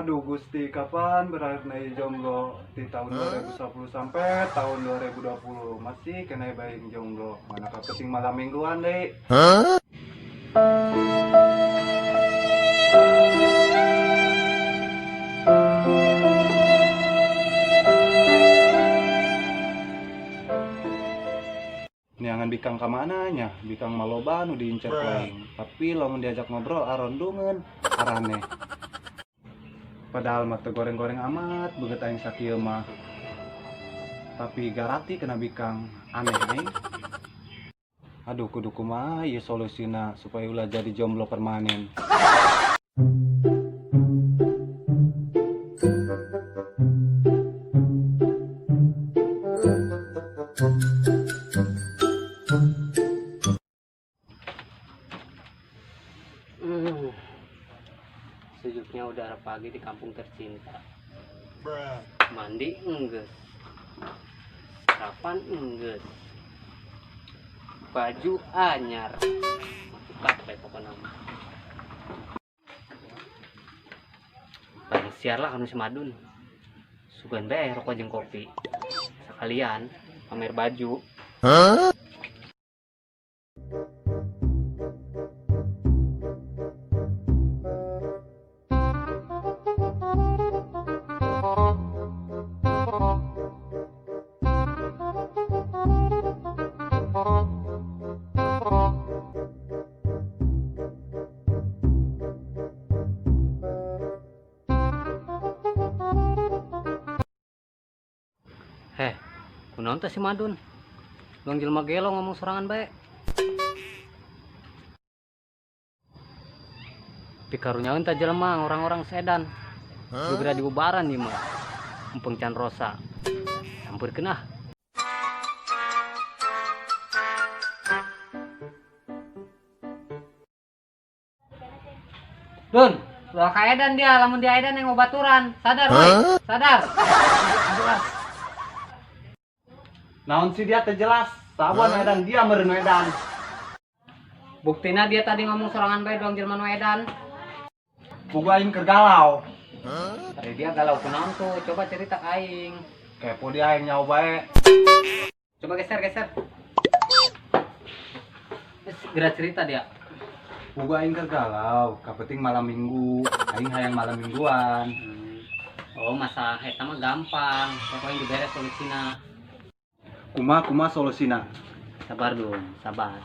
Aduh Gusti, kapan berakhir ieu jomblo? Di tahun 2010 sampai tahun 2020 masih keneh bae jomblo. Mana kapenting malam mingguan deh. Neangan bikang ka mana nya? Bikang mah loba nu diincer ku aing. Tapi lamun diajak ngobrol arondungeun, araneh. Padahal mah teu goreng-goreng amat beungeut aing sakieu mah. Tapi garati kena bikang, aneh aing. Aduh, kudu kumaha ieu solusina supaya ulah jadi jomblo permanen. Sejuknya udara pagi di kampung tercinta. Mandi enggeus. Sarapan enggeus. Baju anyar. Masuk kape pokoknya mah. Barang siar lah kanu si Madun. Sugan bae rokok jeung kopi. Sekalian pamer baju. Heh, kunaon teh si Madun? Luang jelema gelo ngomong sorangan bae. Pikarunyaeun tah jelema orang-orang sedan. Geura diubaran ieu mah. Mumpung can rosa. Sampeurkeun ah. Dun, ulah ka edan dia, lamun dia edan yang baturan. Sadar, woi. Sadar. Jelas. Naon sih dia teh jelas. Saban edan dia meureun edan. Buktina dia tadi ngomong sorangan bae doang jelema nu edan. Pugu aing keur galau. Tadi dia galau kunaon tuh? Coba cerita ka aing. Kepo dia aing nyaho bae. Coba geser, geser. Segera cerita dia. Pugu aing keur galau, kapenting malam minggu, aing hayang malam mingguan. Oh, masalah eta mah gampang. Pokoknya diberes solusina. Kumaha kumaha solusina? Sabar dong, sabar.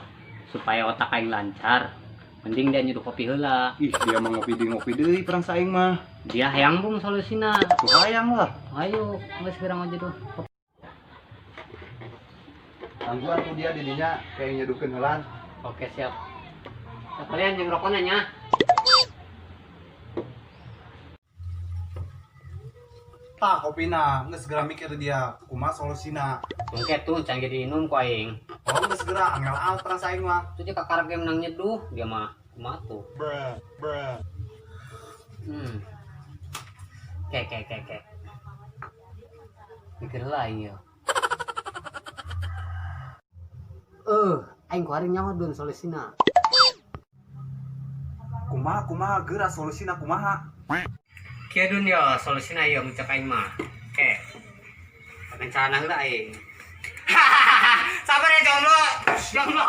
Supaya otak aing lancar. Mending dia nyeduh kopi heula. Ih, dia mah ngopi deui ngopi deui perang saing mah. Dia hayang bung solusina. Tuh hayang lah. Ayo, geus segera nyeduh. Tangguhan tuh dia didinya kayak nyeduhkeun heulan. Oke, siap. Sekalian jeung rokona nya. Tah kopina, geus segera mikir dia, kumaha solusina. Tungke tuh can ge diinum ku aing. Oh, geus segera angel al perang saing mah. Tuh jeung kakarek ge menang nyeduh, dia mah kumaha tuh. Bruh, bruh. Ke ke ke ke. Mikir lah aing yeuh. Aing ku hari nyaho dun solusina. Kumaha kumaha geura solusina kumaha? Kieu dun yo solusina yo mun cek aing mah. Ke. Rencana heula aing. Sabar ya jomblo. Jomblo.